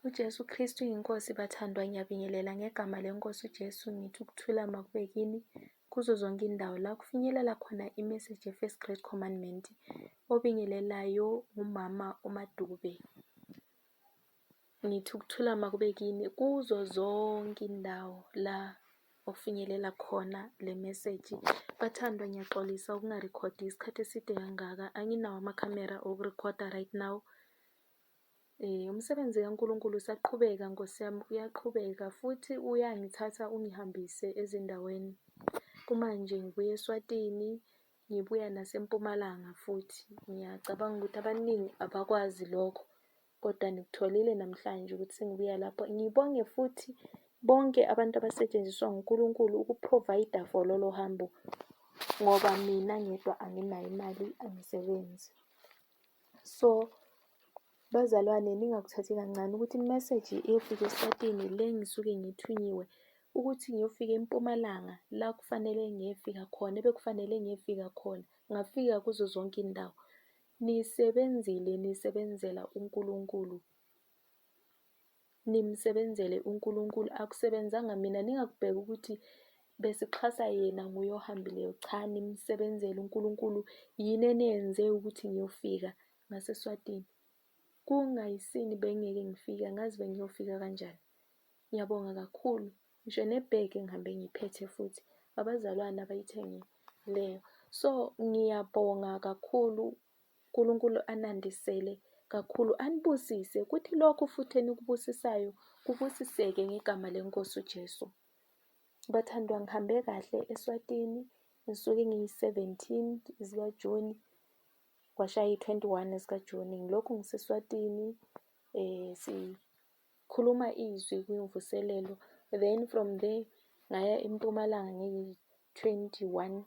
UJesu Kristu iNkosi bathandwa, ngiyabingelela ngegama leNkosi uJesu, ngithi ukuthula makube kini kuzo zonke indawo la kufinyelela khona imeseji ye-First Great Commandment. Obingelelayo ngumama uMaDube. Ngithi ukuthula makube kini kuzo zonke indawo la okufinyelela khona le meseji. Bathandwa, ngiyaxolisa ukungarekhodi isikhathi eside kangaka, anginawo amakhamera okurekhoda right now. Umsebenzi kaNkulunkulu usaqhubeka Nkosi yami, uyaqhubeka futhi uyangithatha ungihambise ezindaweni. Kumanje ngibuya eSwatini, ngibuya naseMpumalanga futhi. Ngiyacabanga ukuthi abaningi abakwazi lokho, kodwa nikutholile namhlanje ukuthi sengibuya lapho. Ngibonge futhi bonke abantu abasetshenziswa nguNkulunkulu ukuprovayida for lolo hambo, ngoba mina ngedwa anginayo imali, angisebenzi. So, bazalwane ningakuthathi kancane ukuthi imeseji iyofika eSwatini le ngisuke ngithunyiwe ukuthi ngiyofika eMpumalanga la kufanele ngiyefika khona, ebekufanele ngiyefika khona, ngafika kuzo zonke iy'ndawo. Nisebenzile, nisebenzela uNkulunkulu, nimsebenzele uNkulunkulu, akusebenzanga mina. Ningakubheki ukuthi besixhasa yena nguye ohambileyo. Cha, nimsebenzele uNkulunkulu. Yini eniyenze ukuthi ngiyofika ngaseSwatini? Kungayisini bengeke ngifike, angazi bengiyofika kanjani. Ngiyabonga kakhulu. Ngisho nebhegi engihambe ngiyiphethe futhi, abazalwane abayithengileyo. So, ngiyabonga kakhulu. uNkulunkulu anandisele kakhulu, anibusise kuthi lokhu futhi enikubusisayo kubusiseke ngegama leNkosi uJesu. Bathandwa, ngihambe kahle eSwatini, ngisuke ngiyi-17 zikaJuni, kwashaya i-21 zikaJuni. Ngilokhu ngiseSwatini, sikhuluma izwi kwimvuselelo. Then from there ngaya eMpumalanga ngiyi-21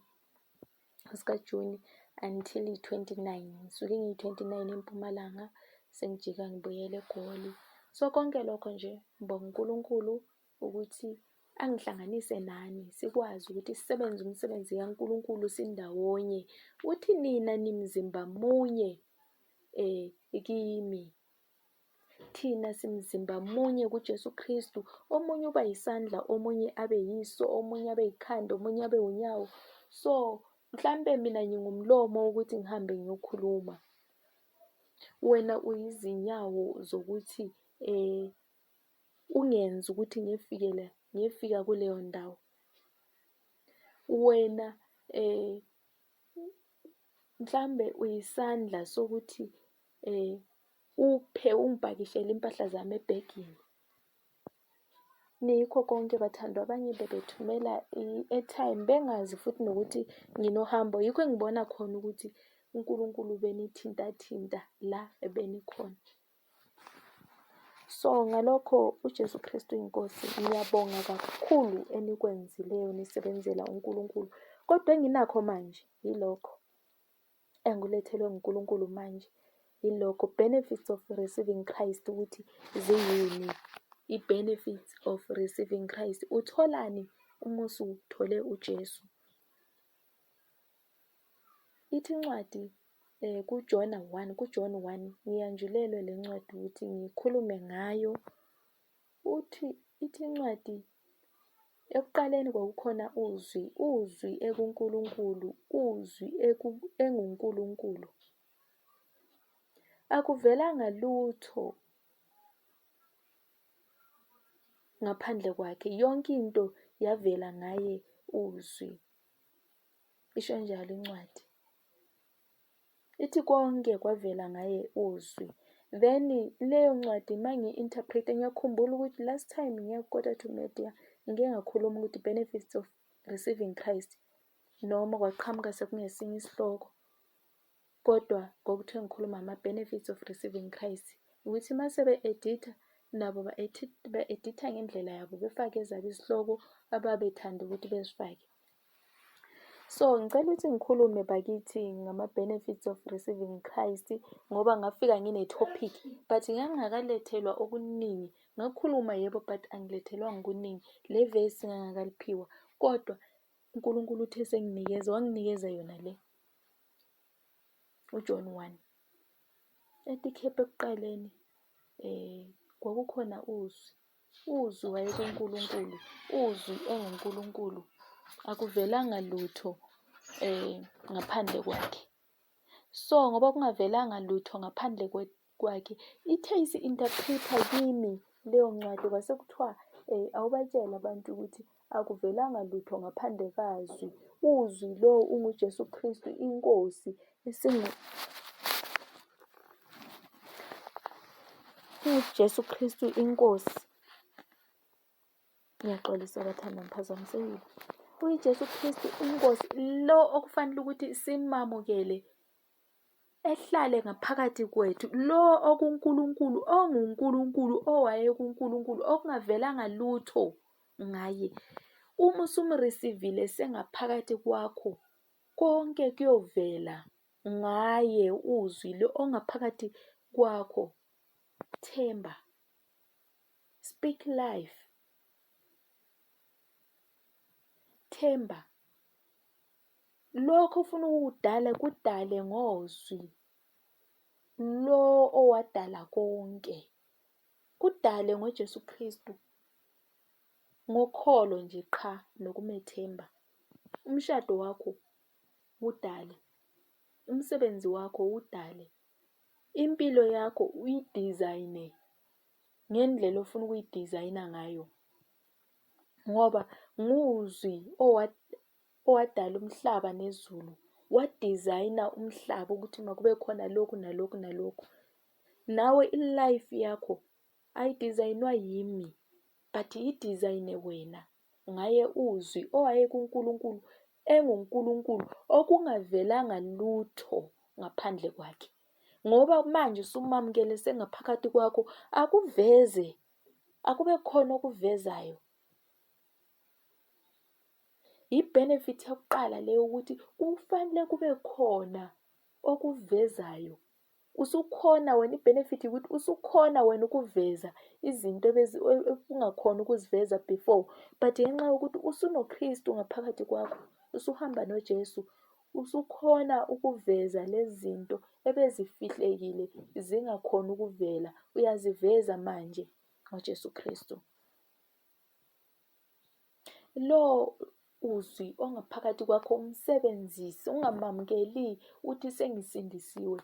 zikaJuni until i-29. Ngisuke ngiyi-29 eMpumalanga, sengijika ngibuyela eGoli. So konke lokho nje ngibonga uNkulunkulu ukuthi angihlanganise nani sikwazi ukuthi sisebenze umsebenzi kaNkulunkulu sindawonye. Uthi nina nimzimba munye kimi. Thina simzimba munye kuJesu Kristu. Omunye uba yisandla, omunye abe yiso, omunye abe yikhanda, omunye abe unyawo. So mhlampe mina ngingumlomo ukuthi ngihambe ngiyokhuluma. Wena uyizinyawo zokuthi ungenzi ukuthi ngiyefikela ngiyefika kuleyo ndawo. Wena mhlambe uyisandla sokuthi uphe ungipakishele impahla zami ebhegini. Niyikho konke bathandwa, abanye bebethumela i-airtime bengazi futhi nokuthi nginohambo. Yikho engibona khona ukuthi uNkulunkulu ubenithintathinta la ebenikhona. So ngalokho uJesu Kristu iNkosi, ngiyabonga kakhulu enikwenzileyo nisebenzela uNkulunkulu. Kodwa enginakho manje yilokho engikulethelwe nguNkulunkulu manje yilokho, benefits of receiving Christ, ukuthi ziyini i-benefits of receiving Christ. Utholani uma usuthole uJesu? Ithi incwadi kuJona 1, kuJohn 1, ngiyanjulelwe le ncwadi ukuthi ngikhulume ngayo. Uthi, ithi incwadi, ekuqaleni kwakukhona uzwi, uzwi ekuNkulunkulu, uzwi enguNkulunkulu. Akuvelanga lutho ngaphandle kwakhe, yonke into yavela ngaye uzwi. Isho njalo incwadi. Ithi konke kwavela ngaye uzwi. Then leyo ncwadi uma ngi-interpret-a, ngiyakhumbula ukuthi last time ngiya ku-Quarter to Media ngike ngakhuluma ukuthi benefits of receiving Christ, noma kwaqhamuka sekungesinye isihloko, kodwa kwakuthiwe ngikhuluma ngama-benefits of receiving Christ, ukuthi uma sebe-editha nabo ba-editha ngendlela yabo, befake ezabo izihloko ababethanda ukuthi bezifake. So ngicela ukuthi ngikhulume bakithi ngama-benefits of receiving Christ, ngoba ngafika ngine-topic but ngangingakalethelwa okuningi. Ngakhuluma yebo but angilethelwanga okuningi. Le vesi ngangakaliphiwa kodwa uNkulunkulu uthe senginikeza, wanginikeza yona le uJohn 1. Ethi ikhephu ekuqaleni kwakukhona uZwi. UZwi wayekuNkulunkulu, uZwi enguNkulunkulu. Akuvelanga lutho ngaphandle kwakhe. So ngoba kungavelanga lutho ngaphandle kwakhe, ithe isi-interpret-a kimi leyo ncwadi kwase kuthiwa awubatshele abantu ukuthi akuvelanga lutho ngaphandle kwaZwi. UZwi lo unguJesu Kristu iNkosi uJesu Kristu iNkosi. Ngiyaxolisa bathanda ngiphazamisekile. UyiJesu Kristu iNkosi lo okufanele ukuthi simamukele ehlale ngaphakathi kwethu lo okuNkulunkulu onguNkulunkulu owayekuNkulunkulu okungavelanga lutho ngaye. Uma usumrisivile sengaphakathi kwakho konke kuyovela ngaye uzwi lo ongaphakathi kwakho. Themba. Speak life. Themba. Lokho ofuna ukukudala kudale ngozwi lo owadala konke. Kudale ngoJesu Kristu. Ngokholo nje qha nokumethemba. Umshado wakho wudale. Umsebenzi wakho wudale. Impilo yakho uyidizayine ngendlela ofuna ukuyidizayina ngayo. Ngoba nguzwi owadala umhlaba nezulu, wadizayina umhlaba ukuthi makube khona lokhu nalokhu nalokhu. Nawe i-life yakho ayidizayinwa yimi but idizayine wena ngaye uZwi owayekuNkulunkulu enguNkulunkulu okungavelanga lutho ngaphandle kwakhe. Ngoba manje usumamukele sengaphakathi kwakho akuveze, akube khona okuvezayo. I-benefit yokuqala leyo ukuthi kufanele kube khona okuvezayo. Usukhona wena i-benefit ukuthi usukhona wena ukuveza izinto ubungakhoni ukuziveza before but ngenxa yokuthi usunoKristu ngaphakathi kwakho, usuhamba noJesu, usukhona ukuveza lezi zinto ebezifihlekile zingakhoni ukuvela, uyaziveza manje ngoJesu Kristu. Lo uzwi ongaphakathi kwakho umsebenzise, ungamamukeli uthi sengisindisiwe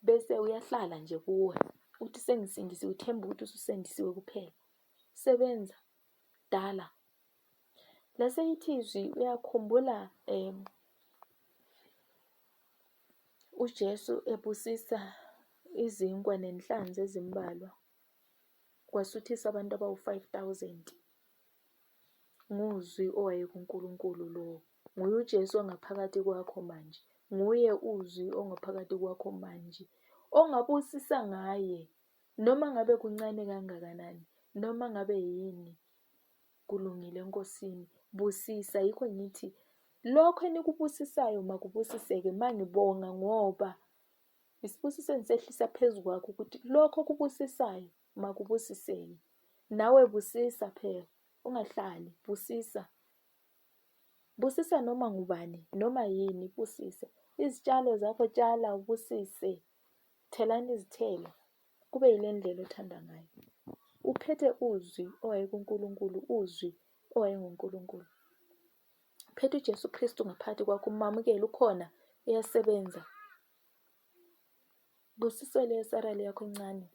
bese uyahlala nje kuwe uthi sengisindisiwe, uthembe ukuthi ususindisiwe kuphela. Sebenza, dala. Lase ithi izwi uyakhumbula uJesu ebusisa izinkwa nenhlanzi ezimbalwa kwasuthisa abantu abawu-5000. NguZwi owayekuNkulunkulu lowo. Nguye uJesu ongaphakathi kwakho manje. Nguye uZwi ongaphakathi kwakho manje. Ongabusisa ngaye, noma ngabe kuncane kangakanani, noma ngabe yini, kulungile eNkosini. Busisa, yikho ngithi lokho enikubusisayo makubusiseke. Mangibonga ngoba isibusiso engisehlisa phezu kwakho ukuthi lokho okubusisayo makubusiseke. Nawe busisa phela, ungahlali, busisa. Busisa noma ngubani, noma yini, busise. Izitshalo zakho tshala ubusise. Thelani izithelo, kube yile ndlela othanda ngayo. Uphethe uZwi owayekuNkulunkulu, uZwi owayenguNkulunkulu. Uphethe uJesu Kristu ngaphakathi kwakho, umamukele, ukhona, uyasebenza. Busiswa leyo sarali yakho encane.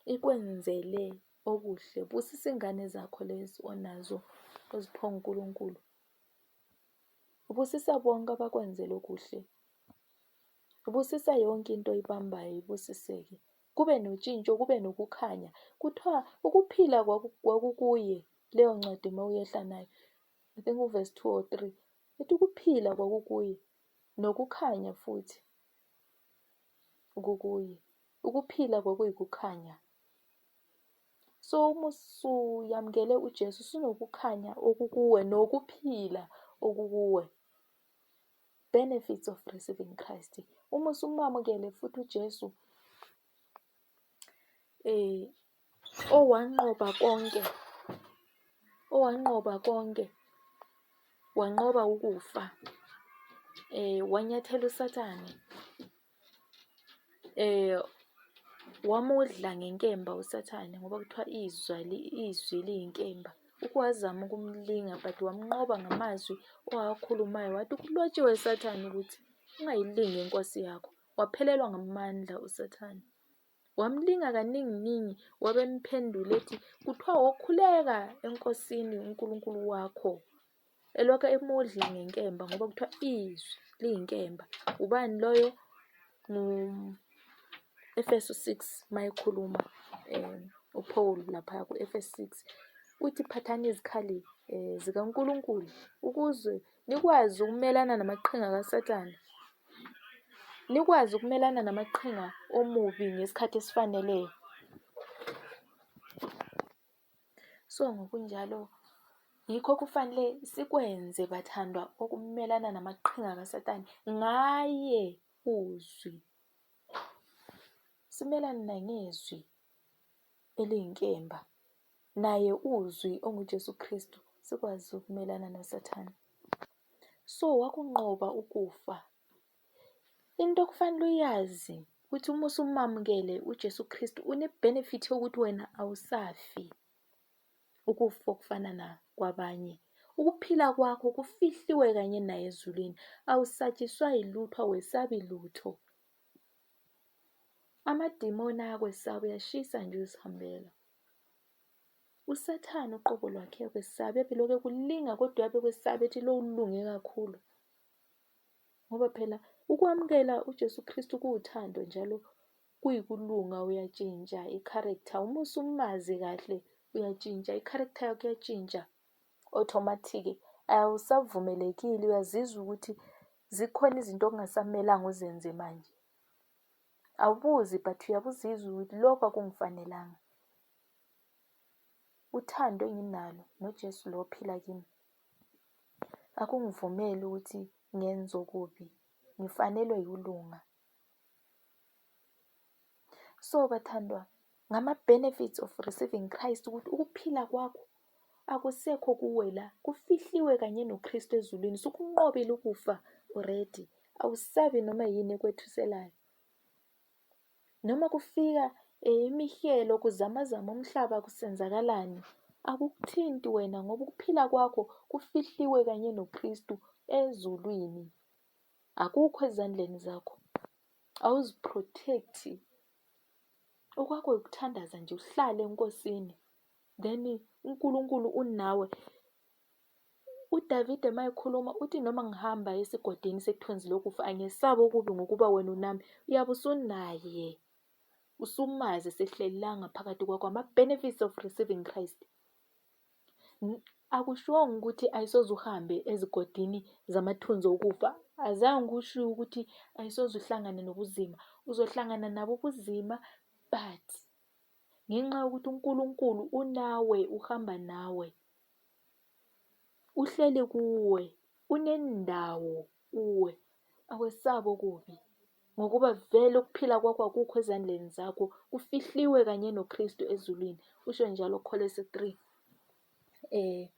Ikwenzele okuhle. Busisa ingane zakho lezi onazo oziphiwe uNkulunkulu. Busisa bonke abakwenzele okuhle. Busisa yonke into oyibambayo ibusiseke. Kube notshintsho, kube nokukhanya. Kuthiwa ukuphila kwakukuye leyo ncwadi uma uyehla nayo. I think uvesi 2 or 3. Ethi ukuphila kwakukuye nokukhanya futhi kukuye. Ukuphila kwakuyikukhanya. So uma usuyamukele uJesu usunokukhanya okukuwe nokuphila okukuwe. Benefits of receiving Christ. Uma usumamukele futhi uJesu owanqoba konke, owanqoba konke, wanqoba ukufa, wanyathela uSathane. Wamudla ngenkemba uSathane ngoba kuthiwa izwi izwi liyinkemba. Ukwazama ukumlinga but wamnqoba ngamazwi owakhulumayo wathi kulotshiwe Sathane ukuthi ungayilingi inkosi yakho. Waphelelwa ngamandla uSathane. Wamlinga kaninginingi wabemphendula ethi kuthiwa wokhuleka enkosini uNkulunkulu wakho. Elokhu emudla ngenkemba ngoba kuthiwa izwi liyinkemba. Ubani loyo? Ngu-Efesu 6 mayekhuluma um uPaul lapha ku-Efesu 6 uthi phathani izikhali um zikaNkulunkulu ukuze nikwazi ukumelana namaqhinga kaSathane, nikwazi ukumelana namaqhinga omubi ngesikhathi esifaneleyo. So ngokunjalo yikho kufanele sikwenze bathandwa okumelana namaqhinga kaSatane ngaye uzwi. Simelane naye ngezwi eliyinkemba, naye uzwi onguJesu Kristu, sikwazi ukumelana noSathane. So wakunqoba ukufa. Into okufanele uyazi ukuthi uma usumamukele uJesu Kristu une-benefit yokuthi wena awusafi ukufa okufana nakwabanye. Ukuphila kwakho kufihliwe kanye naye ezulwini, awusatshiswa yilutho, awesabi lutho. Amadimoni ayakwesaba, uyashisa nje uzihambela. USathane uqobo lwakhe uyakwesaba, uyabe lokhu ekulinga kodwa uyabe ekwesaba ethi lo ulunge kakhulu. Ngoba phela ukwamukela uJesu Kristu kuwuthando njalo kuyikulunga, uyatshintsha i-character. Uma usumazi kahle uyatshintsha, i-character yakho iyatshintsha automatic. Awusavumelekile, uyazizwa ukuthi zikhona izinto okungasamelanga uzenze manje. Awubuzi but uyabe uzizwa ukuthi lokhu akungifanelanga. Uthando enginalo noJesu lo ophila kimi akungivumeli ukuthi ngenze okubi, ngifanelwe yikulunga. So bathandwa, ngama-benefits of receiving Christ ukuthi ukuphila kwakho akusekho kuwe la, kufihliwe kanye noKristu ezulwini, sukunqobile ukufa already, awusabi noma yini ekwethuselayo. Noma kufika imihelo kuzamazama umhlaba kusenzakalani, akukuthinti wena ngoba ukuphila kwakho kufihliwe kanye noKristu ezulwini. Akukho ezandleni zakho. Awuziprotect-i. Okwakho ukuthandaza nje uhlale eNkosini. Then uNkulunkulu unawe. UDavide uma ekhuluma uthi noma ngihamba esigodini sethunzi lokufa angesabi okubi ngokuba wena unami. Uyabe usunaye, usumazi esehleli la ngaphakathi kwakho, ama-benefits of receiving Christ. Akushiwongo ukuthi ayisoze uhambe ezigodini zamathunzi okufa. Azange kushiwo ukuthi ayisoze uhlangane nobuzima. Uzohlangana nabo ubuzima but ngenxa yokuthi uNkulunkulu unawe, uhamba nawe. Uhleli kuwe, unendawo kuwe, akwesabi okubi, ngokuba vele ukuphila kwakho akukho ezandleni zakho, kufihliwe kanye noKristu ezulwini. Usho njalo Kholose 3. Eh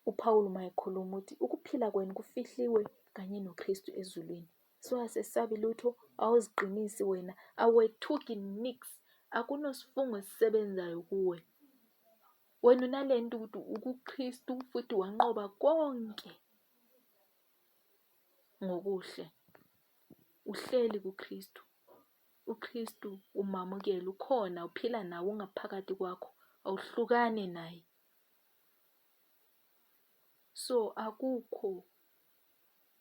uPawulu mayekhuluma uthi ukuphila kwenu kufihliwe kanye noKristu ezulwini. So asesabi lutho, awuziqinisi wena, awethuki nix, akunosifungo esisebenzayo kuwe. Wena unalento ukuthi ukuKristu futhi wanqoba konke ngokuhle. Uhleli kuKristu. UKristu umamukele, ukhona, uphila nawe, ungaphakathi kwakho, awuhlukani naye. So akukho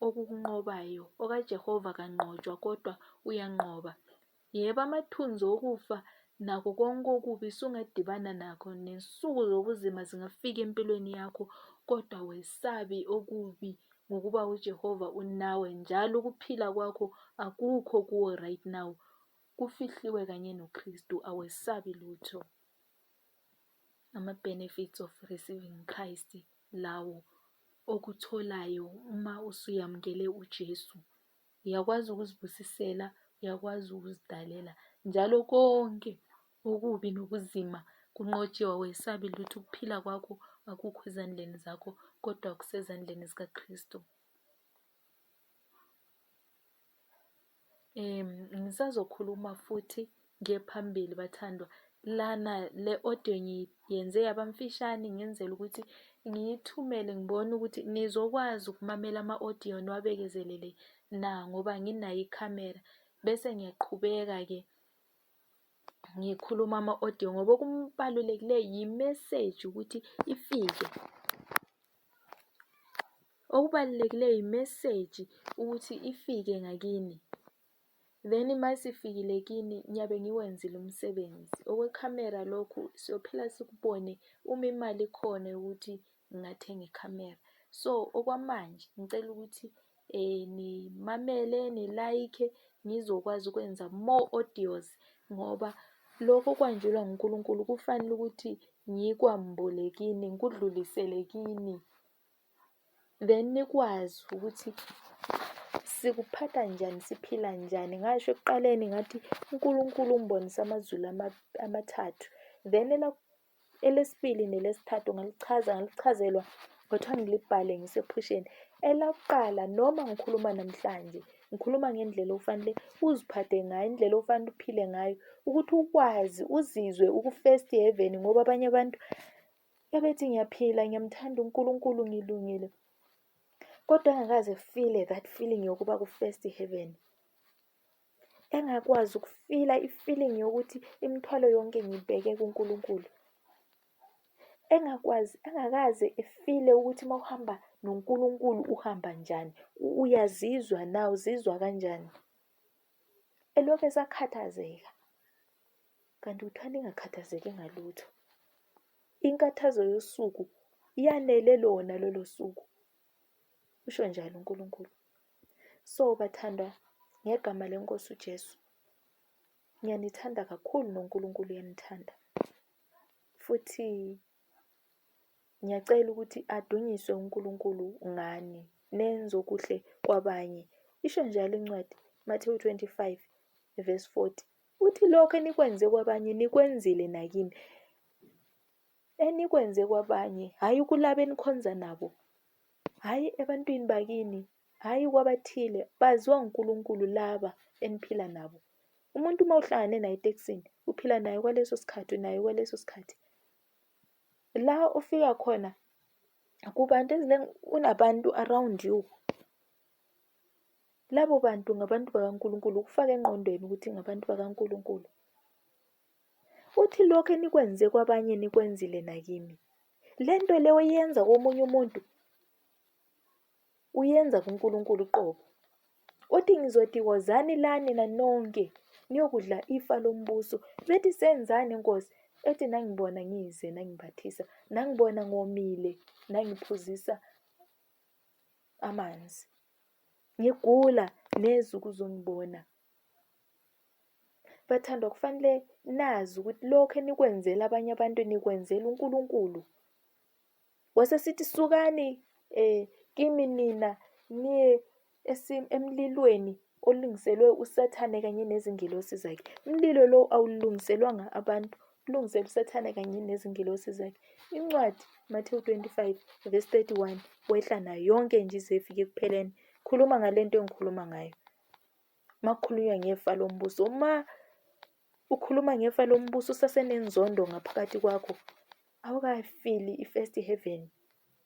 okukunqobayo, okaJehova kanqotshwa kodwa uyanqoba. Yebo, amathunzi okufa nakho konke okubi sungadibana nakho, nensuku zobuzima zingafika empilweni yakho, kodwa wesabi okubi ngokuba uJehova unawe njalo ukuphila kwakho akukho kuwe right now, kufihliwe kanye noKristu, awesabi lutho. Ama-benefits of receiving Christ lawo okutholayo uma usuyamukele uJesu. Uyakwazi ukuzibusisela, uyakwazi ukuzidalela njalo konke okubi nobuzima kunqotshiwe awesabi lutho ukuphila kwakho akukho ezandleni zakho kodwa kusezandleni zikaKristu. Ngisazokhuluma futhi Ngiye phambili bathandwa. Lana le audio ngiyenze yaba mfishane ngenzela ukuthi ngiyithumele ngibone ukuthi nizokwazi ukumamela ama-audio niwabekezelele na ngoba nginayo ikhamera. Bese ngiyaqhubeka-ke ngikhuluma ama-audio ngoba okubalulekileyo yi-message ukuthi ifike. Okubalulekileyo yi-message ukuthi ifike ngakini. Then uma isifikile kini ngiyabe ngiwenzile umsebenzi. Okwekhamera lokhu siyophela sikubone uma imali ikhona yokuthi ngingathenga ikhamera. So okwamanje ngicela ukuthi nimamele ni-like ngizokwazi ukwenza more audios ngoba lokho okwanjulwa nguNkulunkulu kufanele ukuthi ngikwambule kini, ngikudlulisele kini. Then nikwazi ukuthi sikuphatha njani, siphila njani. Ngasho ekuqaleni ngathi uNkulunkulu ungibonise amazulu amathathu. Then elesibili nelesithathu ngalichaza, ngalichazelwa kwathiwa ngilibhale ngisephusheni. Elakuqala noma ngikhuluma namhlanje, ngikhuluma ngendlela ofanele uziphathe ngayo, indlela ofanele uphile ngayo, ukuthi ukwazi uzizwe uku-first heaven ngoba abanye abantu Ebethi ngiyaphila ngiyamthanda uNkulunkulu ngilungile. Kodwa engakaze feel that feeling yokuba ku-first heaven. Engakwazi ukufila i-feeling yokuthi imithwalo yonke ngiyibeke kuNkulunkulu. Engakwazi, engakaze efile ukuthi uma uhamba noNkulunkulu uhamba njani, uyazizwa na, uzizwa kanjani. Elokhu esakhathazeka. Kanti kuthiwa ningakhathazeki ngalutho. Inkathazo yosuku yanele lona lolo suku. Usho njalo uNkulunkulu. So bathandwa ngegama leNkosi uJesu, ngiyanithanda kakhulu noNkulunkulu uyanithanda. Futhi ngiyacela ukuthi adunyiswe uNkulunkulu ngani, nenze okuhle kwabanye. Isho njalo incwadi, Matthew 25 verse 40. Uthi lokho enikwenze kwabanye nikwenzile nakimi. Enikwenze kwabanye, hhayi kulabo enikhonza nabo, hhayi ebantwini bakini, hhayi kwabathile, baziwa nguNkulunkulu laba eniphila nabo. Umuntu uma uhlangane naye etekisini, uphila naye kwaleso sikhathi, unaye kwaleso sikhathi. La ufika khona kubantu unabantu around you. Labo bantu ngabantu bakaNkulunkulu, ukufake engqondweni ukuthi ngabantu bakaNkulunkulu. Uthi lokho enikwenze kwabanye nikwenzile nakimi. Le nto le oyenza komunye umuntu uyenza kuNkulunkulu uqobo. Uthi ngizothi wozani la nina nonke niyokudla ifa lombuso. Bethi senzani Nkosi? Ethi nangibona ngize nangimbathisa, nangibona ngomile nangiphuzisa amanzi. Ngigula neza ukuzongibona. Bathandwa kufanele nazi ukuthi lokho enikwenzela abanye abantu nikwenzela uNkulunkulu. Wasesithi sukani kimi nina niye emlilweni olungiselwe uSathane kanye nezingilosi zakhe. Umlilo lo awulungiselwanga abantu, ulungiselwe uSathane kanye nezingilosi zakhe. Incwadi Matthew 25 verse 31 wehla nayo yonke nje ize ifike ekupheleni. Khuluma ngale nto engikhuluma ngayo. Uma kukhulunywa ngefa lombuso, uma ukhuluma ngefa lombuso usasenenzondo ngaphakathi kwakho, awukafili i-first heaven,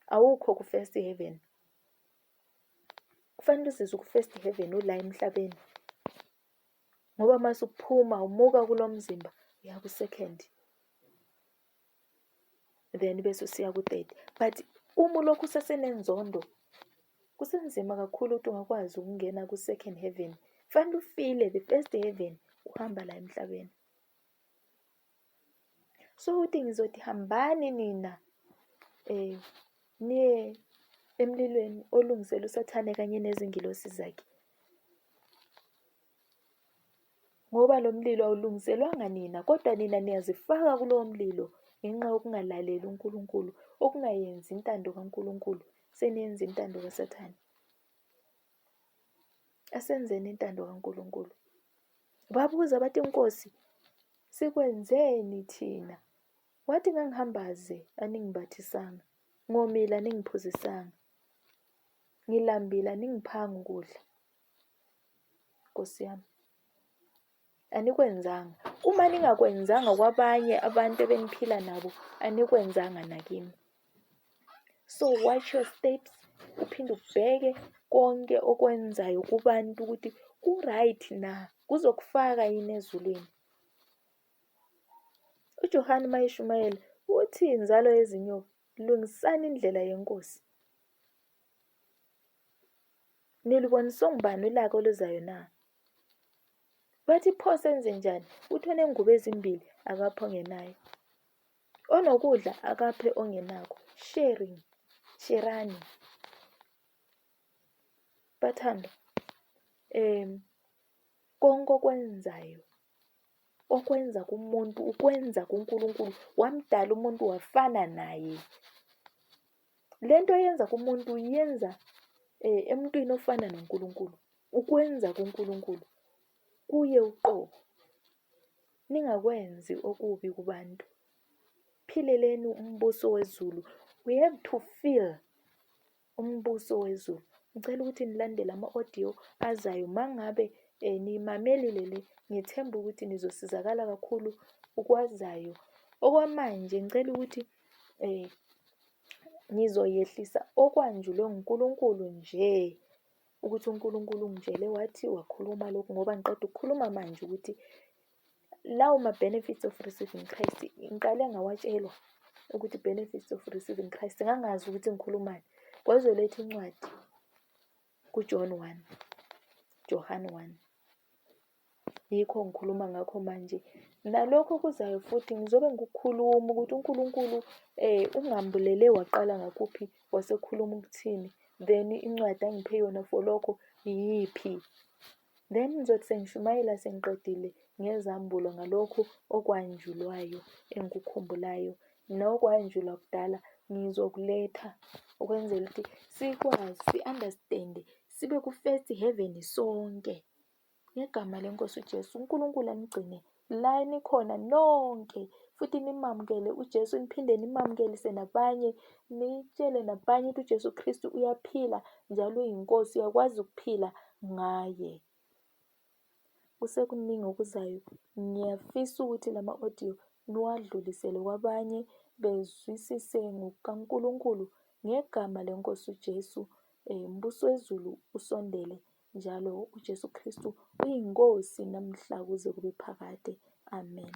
awukho ku-first heaven. Kufanele uzizwe ku-first heaven ula emhlabeni. Ngoba uma usuphuma umuka kulo mzimba uya ku-second. Then bese usiya ku-third. But uma ulokhu usasenenzondo kusenzima kakhulu ukuthi ungakwazi ukungena ku-second heaven. Kufanele ufile the first heaven uhamba la emhlabeni. So uthi ngizothi hambani nina niye emlilweni olungiselwe uSathane kanye nezingilosi zakhe. Ngoba lo mlilo awulungiselwanga nina, kodwa nina niyazifaka kulowo mlilo ngenxa yokungalaleli uNkulunkulu, okungayenzi intando kaNkulunkulu, seniyenza intando kaSathane. Asenzeni intando kaNkulunkulu. Babuza bathi, Nkosi, sikwenzeni thina? Wathi, ngangihambaze, aningimbathisanga, ngomile, aningiphuzisanga, ngilambile, aningiphanga ukudla. Nkosi yami. Anikwenzanga. Uma ningakwenzanga kwabanye abantu ebeniphila nabo, anikwenzanga nakimi. So watch your steps, uphinde ubheke konke okwenzayo kubantu ukuthi ku-right na, kuzokufaka yini ezulwini. UJohane uma eshumayela uthi inzalo yezinyoka, lungisani indlela yeNkosi. Niluboniswe ngubani ulaka oluzayo na? Bathi pho senze njani? Uthi onengubo ezimbili akaphe ongenayo. Onokudla akaphe ongenakho. Sharing. Sherani. Bathandwa, konke okwenzayo okwenza kumuntu ukwenza kuNkulunkulu wamdala umuntu wafana naye. Lento oyenza kumuntu uyenza eh, emntwini ofana noNkulunkulu. Ukwenza kuNkulunkulu kuye uqobo. Ningakwenzi okubi kubantu. Phileleni umbuso wezulu. We have to feel umbuso wezulu. Ngicela ukuthi nilandele ama-audio azayo mangabe eh, niyimamelile le ngithemba ukuthi nizosizakala kakhulu ukwazayo. Okwamanje ngicela ukuthi eh ngizoyehlisa okwanjulwe nguNkulunkulu nje ukuthi uNkulunkulu ungitshele wathi wakhuluma lokhu ngoba ngiqeda ukukhuluma manje ukuthi lawo ma-benefits of receiving Christ ngiqale ngawatshelwa ukuthi benefits of receiving Christ ngangazi ukuthi ngikhulumani kwazoletha incwadi kuJohn 1 Johan 1 Yikho ngikhuluma ngakho manje. Nalokhu okuzayo futhi ngizobe ngikukhuluma ukuthi uNkulunkulu ungambulele waqala ngakuphi wasekhuluma ukuthini. Then incwadi angiphe yona for lokho iyiphi. Then ngizothi sengishumayela sengiqedile ngezambulo ngalokhu okwanjulwayo engikukhumbulayo nokwanjulwa kudala ngizokuletha ukwenzela ukuthi sikwazi si-understand-e sibe ku-first heaven sonke. Ngegama leNkosi uJesu, uNkulunkulu anigcine la enikhona nonke futhi nimamukele uJesu niphinde nimamukelise nabanye nitshele nabanye ukuthi uJesu Kristu uyaphila njalo uyiNkosi uyakwazi ukuphila ngaye. Kusekuningi okuzayo. Ngiyafisa ukuthi lama audio niwadlulisele kwabanye bezwisise ngokukaNkulunkulu ngegama leNkosi uJesu. Eh, umbuso wezulu usondele Njalo uJesu Kristu uyiNkosi namhla kuze kube phakade. Amen.